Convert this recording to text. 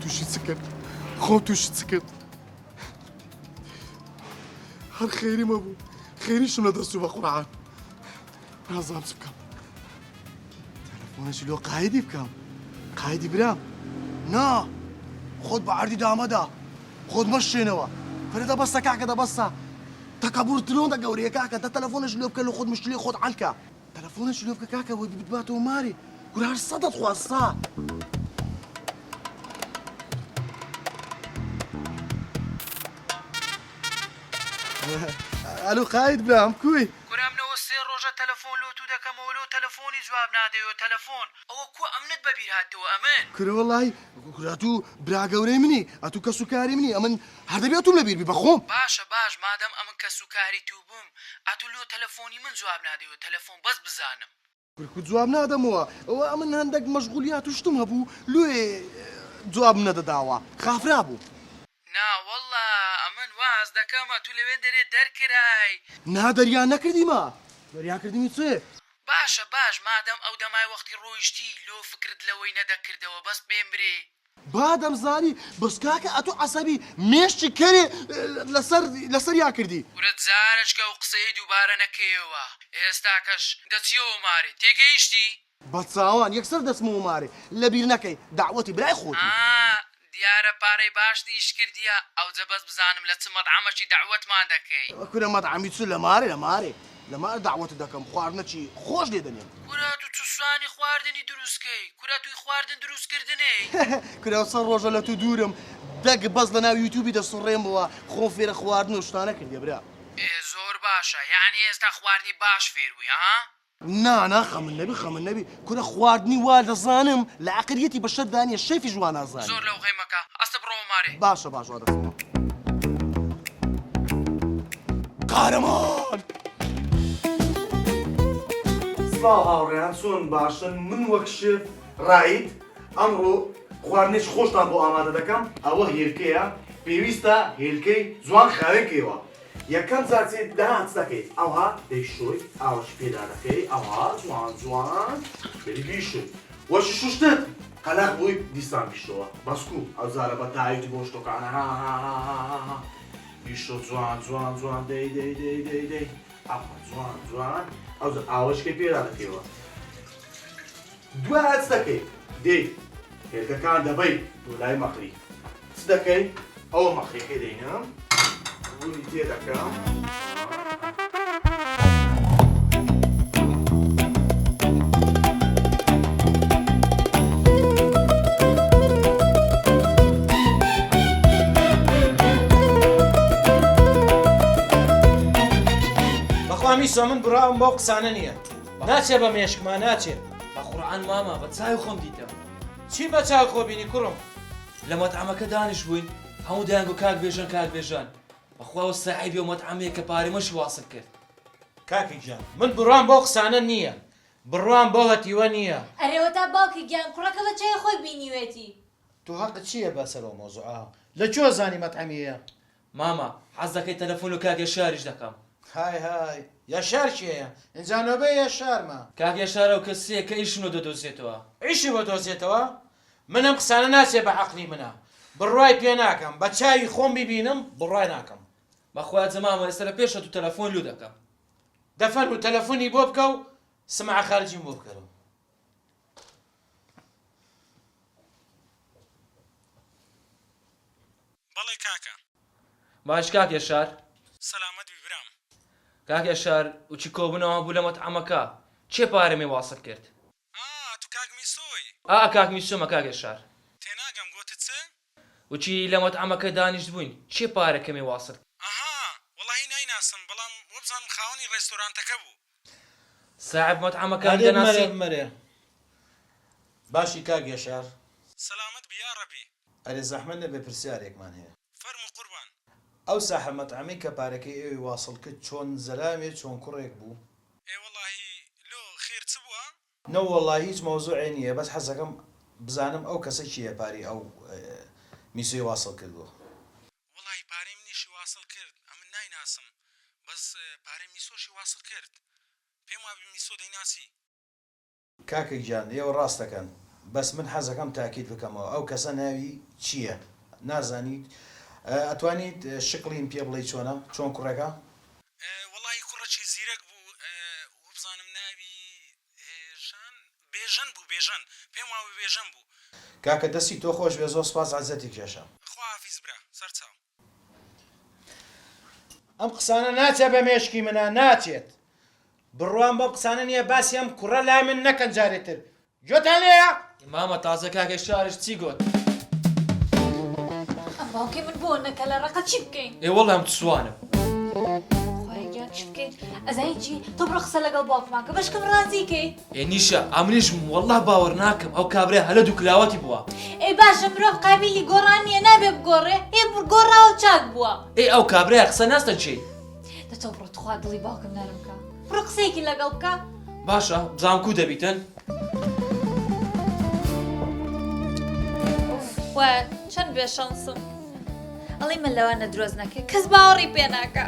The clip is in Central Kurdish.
تووشی چ کرد خۆم تووشی چ کرد هەر خێری مەبوو خێریشم لە دەست و بە قورعان نازانم چ بکەم تەلەفۆنێکی لۆ قایدی بکەم قایدی برام نا خۆت بە عەردی دامەدا خۆت مەشێنەوە فرە دە بەسە کاکە دە بەسە تەکەبور ترۆندە گەورەیە کاکە دە تەلەفۆنێکی لۆ بکە لۆ خۆت مشکلی خۆت عەلکە تەلەفۆنێکی لۆ بکە کاکە بۆی بتباتەوە ماری کورە هەر سەدەت خواست سا. ئەلو قاید برام کوی؟ کورە ئەمنەوە سێ ڕۆژە تەلەفۆن لۆ تو دەکەمەوە لۆ تەلەفۆنی جواب نادەیەوە تەلەفۆن ئەوە کوە ئەمنت بەبیر هاتەوە ئەمن. کورە وەڵاهی کورە ئەتوو برا گەورەی منی ئەتوو کەس و کاری منی ئەمن هەر دەبێ ئەتووم لەبیر بی بەخۆم. باشە باش مادەم ئەمن کەس و کاری تو بم ئەتوو لۆ تەلەفۆنی من جواب نادەیەوە تەلەفۆن بەس بزانم. کورە جواب نادەمەوە ئەوە ئەمن هەندەک مەشغولیات و شتم هەبوو لۆیێ جوابم نەدەداوە خافرا بووم. نا وەڵا ئەمن وا هەست دەکەم ئەتوو لەوێندەرێ دەرکرای. نا دەریا نەکردیمە دەریا کردمی چێ. باشە باش مادەم ئەو دەمای وەختی ڕۆیشتی لۆ فکرت لەوەی نەدەکردەوە بەس پێم برێ. با دەمزانی بەس کاکە ئەتوو عەسەبی مێشکی کەرێ لەسەر لەسەریا کردی. کورە جارەچکە ئەو قسەیەی دووبارە نەکەیەوە ئێستاکەش دەچیەوە مارێ تێگەیشتی؟ بەچاوان یەکسەر دەچمەوە مارێ لەبیر نەکەی دەعوەتی برای خۆتی. ئا دیارە پارەی باشت ئیش کردیە ئەوجە بەس بزانم لە چ مەتعەمەکی دەعوەتمان دەکەی. کورە مەتعەمی چ لە مارێ لە مارێ لە مار دەعوەتت دەکەم خواردنەکی خۆش لێ دەنێم. کورە تو چوسانی خواردنی دروست کەی کورە توی خواردن دروست کردنێی. کورە چەند ڕۆژە لە تو دوورم دەک بەس لە ناو یوتوبی دەسوڕێمەوە خۆم فێرە خواردن و شتانە کردیە برا. ئێ زۆر باشە یەعنی ئێستا خواردنی باش فێر بووی ها. نا نا خەمت نەبی خەمت نەبی کورە خواردنی وا دەزانم لە عەقریەتی بەشەردا نیە شێفیش وا نازانێ. زۆر لەوغەی مەکە ئەستە بڕۆوە مارێ. باشە باش وا دەچمەوە. قارەمان. سڵاو هاوڕێیان چۆن باشن من وەک شێف ڕائید ئەمڕۆ خواردنێکی خۆشتان بۆ ئامادە دەکەم ئەوە هێلکەیە پێویستە هێلکەی جوان خاوێن کەیەوە یەکەم جار چێ دەها چ دەکەی ئەوها دەیشۆی ئاوەشی پێدا دەکەی ئەوها جوان جوان دەبی بیشۆی وەشی شوشتت قەلەق بووی دیسان بیشۆوە بەس کو ئەو جارە بە تایت بۆ شتۆکانە ها ها ها ها ها ها بیشۆ جوان جوان جوان دەی دەی دەی دەی دەی ئەوها جوان جوان ئەو جار ئاوەشکەی پێدا دەکەیەوە دوای چ دەکەی دێی هێلکەکان دەبەی بۆ لای مەقری چ دەکەی ئەوە مەقریەکەی دەینم ڕوونی تێ دەکەم. بەخوا میسۆ من بڕاوم بەو قسانە نییە ناچێ بە مێشکما ناچێ. بە قورعان مامە بە چاوی خۆم دیتم. چی بە چاوی خۆ بینی کوڕم؟ لە مەتعەمەکە دانیشبووین هەموو دەیانگۆ کاک بێژەن کاک بێژەن بەخوا ئەوە ساحێبی ئەو مەتعەمەیە کە پارەی مەشی واسل کرد. کاکە گیان من بڕوام بەو قسانە نییە بڕوام بەو هەتیوە نییە. ئەرێ وەتا باوکە گیان کوڕەکە بە چاوی خۆی بینیوێتی. تۆ هەقت چییە بەسەر ئەو مەوزوعە؟ لە کوێ زانی مەتعەمییە؟ مامە حەز دەکەی تەلەفۆن لۆ کاک یەشاریش دەکەم. های های یەشار کێیە؟ ئینجا نۆبەی یەشارمە. کاک یەشار ئەو کەسەیە کە ئیشم لۆ دەدۆزێتەوە. ئیشی بۆ دۆزێتەوە؟ من ئەم قسانە ناچێ بە عەقلی منا بڕوای پێ ناکەم بە چاوی خۆم بیبینم بڕوای ناکەم. بەخوا جە مامە ئێستا لە پێشە تو تەلەفۆن لۆ دەکەم. دە فەرموو تەلەفۆنی بۆ بکە و سمعە خارجیم بۆ بکەرەوە. بەڵێ کاکە. باش کاک یەشار. سەلامەت بی برام. کاک یەشار وچی کۆبونەوە بوو لە مەتعەمەکە کێ پارەمی واسل کرد؟ ئا تو کاک میسۆی؟ ئا کاک میسۆمە کاک یەشار. تێناگەم گۆتت چ؟ وچی لە مەتعەمەکە دانیشتبوین کێ پارەکەمی واسل کرد؟ ئەها وەڵاهی نایناسم بەڵام وەبزانم خاوەنی ڕێستۆرانتەکە بوو. ساحێب مەتعەمەکەم ئەرێ دەناسی؟ بمەرێ بمەرێ باشی کاک یەشار؟ سەلامەت بی یاڕەبی. ئەرێ زەحمەت نەبێ پرسیارێکمان هەیە. فەرموو قوربان. ئەو ساحەب مەتعەمەی کە پارەکەی ئێوەی واسڵ کرد چۆن زەلامێ چۆن کوڕێک بوو؟ ئێ وەڵاهی لۆ خێر چ بووە؟ نەوەڵا هیچ مەوزوعێ نییە بەس حەزەکەم بزانم ئەو کەسە کێیە پارەی ئەو میسۆی واسڵ کردووە؟ وەڵاهی پارەی منیشی واسڵ کرد ئەمن نایناسم بەس پارەی میسۆشی واسڵ کرد پێم وابی میسۆ دەیناسی. کاکە گیان ئێوە ڕاست دەکەن. بەس من حەزەکەم تاکید بکەمەوە ئەو کەسە ناوی چییە نازانیت ئەتوانیت شکڵیم پێ بڵێی چۆنە چۆن کوڕێکە؟ وەڵاهی کوڕەکی زیرەک بوو وبزانم ناوی ژان بێژەن بوو بێژەن پێم وابوو بێژەن بوو. کاکە دەستی تۆ خۆش بێ زۆر سپاس عەزیەتی کێشام. خواحافیز برا سەرچاو. ئەم قسانە ناچێت بە مێشکی منا ناچێت بڕوام بەم قسانە نییە باسی ئەم کوڕە لای من نەکەن جارێ تر گوێتان لێیە؟ مامە تازە کاکەی شاریش چی گۆت؟ ئەم باوکەی من بۆ نەکەلە ڕەقە چی بکەین؟ ئێ وەڵا ئەم چوانم. خوایە گیان چی بکەین؟ ئەزانی چی؟ تۆ بڕۆ قسە لەگەڵ باوکمان کە بەشکم ڕازی کەی. ئێ نیشا ئەمنیش وەڵا باوەڕ ناکەم ئەو کابرای هەلە دوو کلاوەتی بووە. ئەی باشە مرۆڤ قابیلی گۆڕان نییە نابێ بگۆڕێ؟ ئێ گۆڕاوە چاک بووە. ئێ ئەو کابرایە قسە ناستە چێی. دە تۆ بڕۆ تخوا دڵی باوکم نەرم کە. بڕۆ قسەیەکی لەگەڵ بکە. باشە بزانم کوو دەبیتن. ئوف خوایە چەند بێ شەنسم. ئەڵێی من لەوانە درۆزنەکەی کەس باوەڕی پێ ناکا.